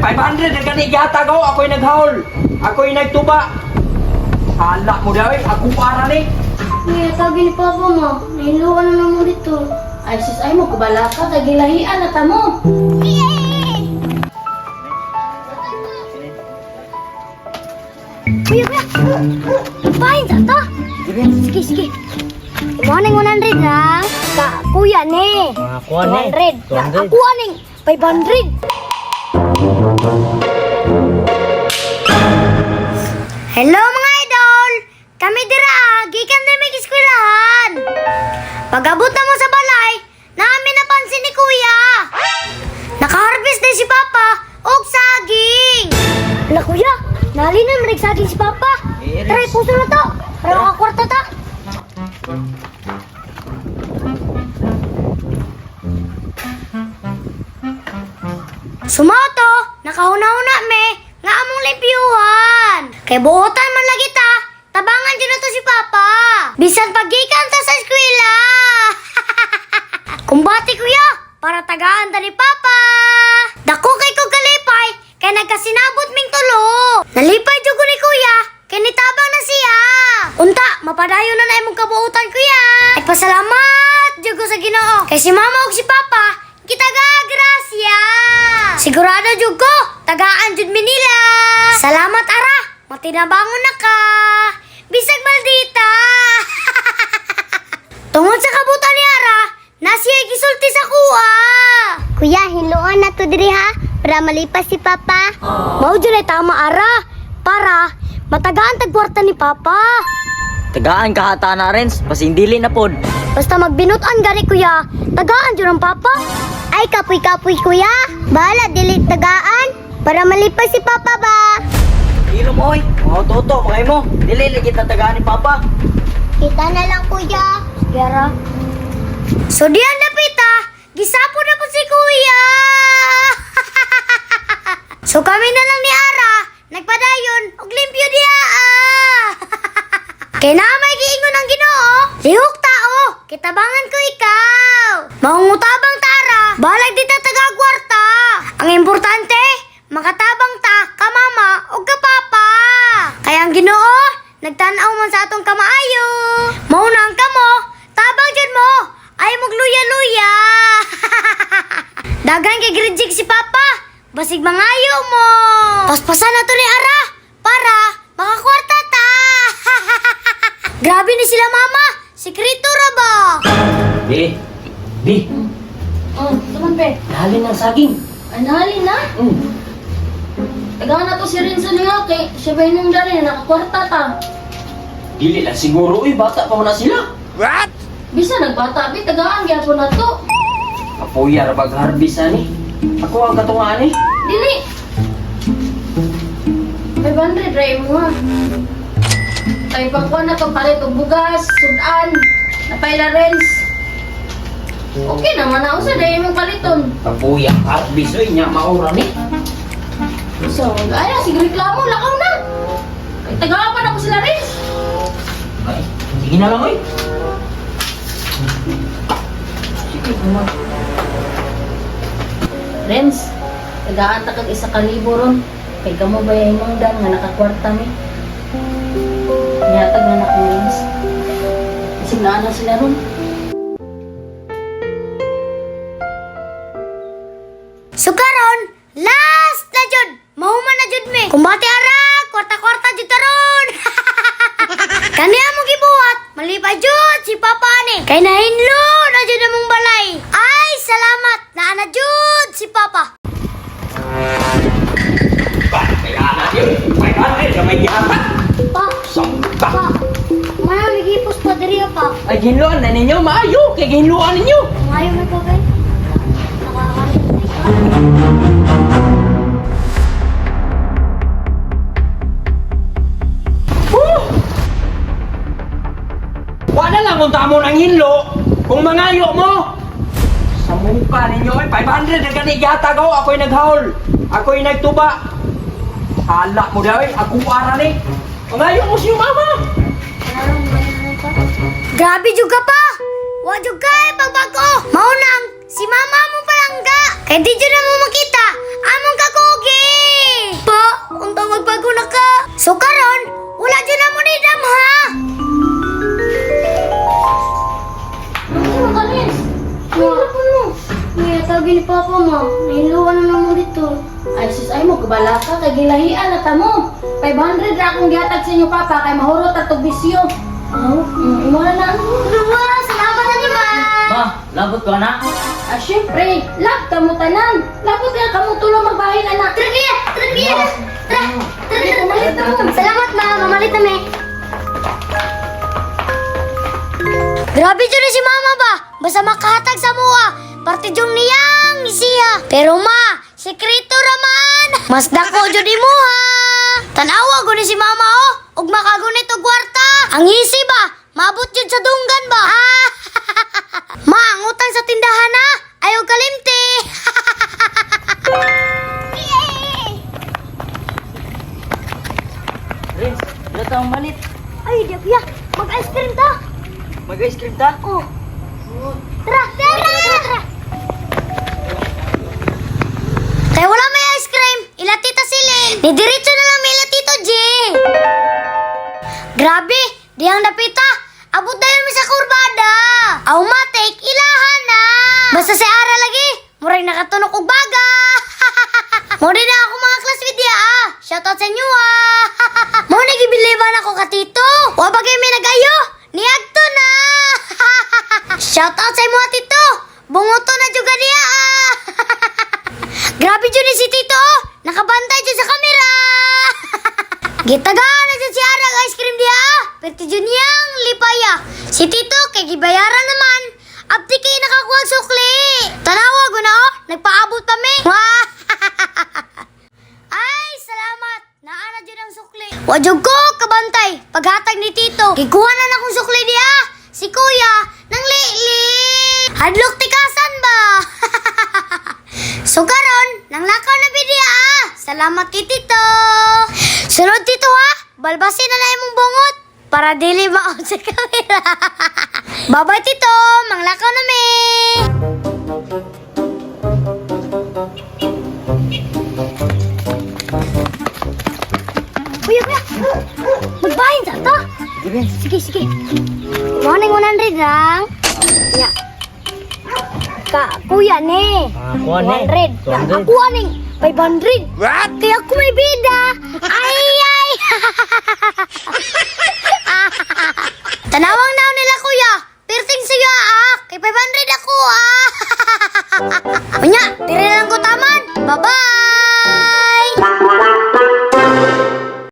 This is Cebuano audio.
500 na gani gihatag ako, ako'y naghaul. Ako'y nagtuba. Hala mo daw eh, ako para ni. Kuya, tagi ni Papa mo. Nahiluan na naman dito. Ay sus, ay mo kabala ka, tagilahian na ta mo. Kuya, kuya! Bahin sa ta! Sige, sige. Morning 100 na. Ka, kuya ni. Ako 200. Ako aning 500. Hello mga idol! Kami dira, gikan din may eskwelahan. Pag-abot na mo sa balay, namin napansin ni kuya. Nakaharvest din si Papa og saging. Ala kuya, nali na man saging si Papa. Tara, puso na to. Para makakwarta ta. Sumoto, nakahuna-huna me, nga among limpyuhan. Kay buotan man lagi ta, tabangan dyan na to si Papa. Bisan pagikan ta sa eskwela. Kumbati kuya, para tagaan ta ni Papa. Dako kay ko kalipay, kay nagkasinabot ming tulo. Nalipay jud ko ni kuya, kay nitabang na siya. Unta, mapadayon na na imong kabuotan kuya. Ay pasalamat jud ko sa Ginoo. Kay si Mama ug si Papa, kita ga grasya. Sigurado jud ko, tagaan jud mi nila. Salamat ara, matinabangon na ka. Bisag maldita. Tungod sa kabutan ni Ara, nasiya gisulti sa kuha. Kuya, hiluon na to diri ha para malipas si Papa. Mao jud ay tama Ara, para matagaan tag kwarta ni Papa. Tagaan ka hata na Renz, pasindili na pod. Basta magbinutan gani kuya, tagaan jud ang Papa. Ay, kapoy-kapoy kuya. Bahala dili tagaan para malipas si Papa ba. Ilom oy, mga toto, mga imo. Dili lagi ta tagaan ni Papa. Kita na lang kuya. Sige, Ara. So diyan napita, gisapo na po si kuya. So kami na lang ni Ara, nagpadayon og limpyo diha. Ah. Kay na may giingon ang Ginoo, lihok tao, kitabangan ko ikaw. Maungutabang ta Ara, balag di ta taga kwarta. Ang importante, makatabang ta ka mama o ka papa. Kaya ang Ginoo, nagtan-aw man sa atong kamaayo. Mao na ang kamo, tabang jud mo, ay magluya-luya. Dagan kay grejik si Papa, basig mangayo mo. Paspasan na to ni Ara para makakwarta ta. Grabe ni sila mama, sikreto ra ba? Di, di, Oh, tuman pe. dali ng saging. Ay nahali na. Tagaan na to si Renzo niya kay siya ba nung dali na nakakwarta ta. Dili lang siguro, uy, bata pa man na sila. Bisa nagbata bi tagaan gyapon na to. Kapuya ra bag harvest ani. Ako ang katunga ani. Dili. 500 ra imo ha. Kay pangkuan na to palit og bugas, sudan, napay la Renz. Okay naman na usa dahil imong paliton. Kapuya harvest oy nya maura ni. So, ay sige reklamo lakaw na. Kay tagaan pa na ko sila Renz. Ay, sige na lang oy. Sige naman. Renz, tagaan ta kag 1,000 ron. Kay kamo ba imong dan nga nakakwarta mi? Nihatag na nako Renz. Isig naa na sila ron. So karon, last na jud. Mahuman na jud mi. Kumbate ara, kwarta-kwarta jud taron. Kani among gibuhat, malipay jud si Papa ani. Kay nahinlo na jud among balay. Ay, salamat naa na jud si Papa. Ba, kaya na yun. 500 na may gihatag. Pa, Sangka. pa. Mana gipos pa diri pa. Ay, ginluan na ninyo, maayo. Kay ginluan ninyo. Ngayon may pa kay. Wala lang kung tamo ng hinlo, kung mangayo mo. Sa mukha ninyo, ay 500 na gani gihatag ako, ako'y naghaul. Ako'y nagtuba. Hala mo daw, eh, ako ara ni. Mangayo mo siyo mama. Grabe jud ka pa. Wa jud ka eh, pagbago. Mao nang si mama mo palangga. Kay di jud na mo makita among kakugi. mo kabala ka kay gilahian na ta mo. 500 ra akong gihatag sa inyo papa kay mahurot at bisyo. Oh, imo na na. Dua, salamat na ni ma. Ma, labot ko na. Ah, syempre, love ka mo tanan. Labot ka kamo tulong magbahin anak. Tara kuya, tara kuya. Tara, tara, tara. Pumalit na mo. Salamat ma, mamalit na me. Grabe dyan na si mama ba? Basta makahatag sa mua. Parte dyan niyang siya. Pero ma, sekreto raman. Mas dako dyan imuha. Tanawa guni si mama oh. Ug makagunit og kwarta. Ang isi ba? Mabot yun sa dunggan ba? Ah! Ma, ang utang sa tindahan na. Ayaw kalimti. Renz, wala tayong malit. Ay, di kuya. Mag-ice cream ta. Mag-ice cream ta? Oh. Tara, tara, tara, tara. Kaya wala may ice cream. Ila Tita Silin. Ni diretso na lang may ila Tito G. Grabe, diyang dapita. Abot dayon mi sa kurbada. Automatic, ilahan na. Basta si Ara lagi, murag nakatunok og baga. Mo na ako mga classmate diya ah. Shoutout sa inyo ah. Mo na gibiliban ako ka tito. Wa pa kay may nagayo. Niagto na. Shoutout sa imo tito. Bunguto na juga niya ah. Grabe jud ni si tito. Oh. Nakabantay jud sa kamera. Gitagaan na jud si Ara ang ice cream diya ah. Perti jud niyang lipaya. Si tito kay gibayaran naman. Abti kay nakakuha og sukli. Tanawa guna oh, nagpaabot pa mi. Wah! Ay, salamat. Naana jud ang sukli. Wa jud ko kabantay. Paghatag ni Tito, gikuha na nakong sukli diya. Si Kuya nang lili. Hadlok tikasan ba? So karon, nang lakaw na bidiya ah. Salamat kay Tito. Sunod Tito ha, balbasin na na imong bungot para dili maon sa kamera. Bye-bye Tito, manglakaw na mi. Kuya, kuya, magbahin sa ta. Sige, Renz. Sige, sige. Morning 100 lang. Ya. Ka, kuya ni. Ah, kuha ni. 100. 200. Ako aning 500. What? Kaya ako may bida. Ay, ay. Tanawang naon nila kuya. Pirting siya ah. Kay 500 ako ah. Unya, tiri lang ko taman. Bye-bye.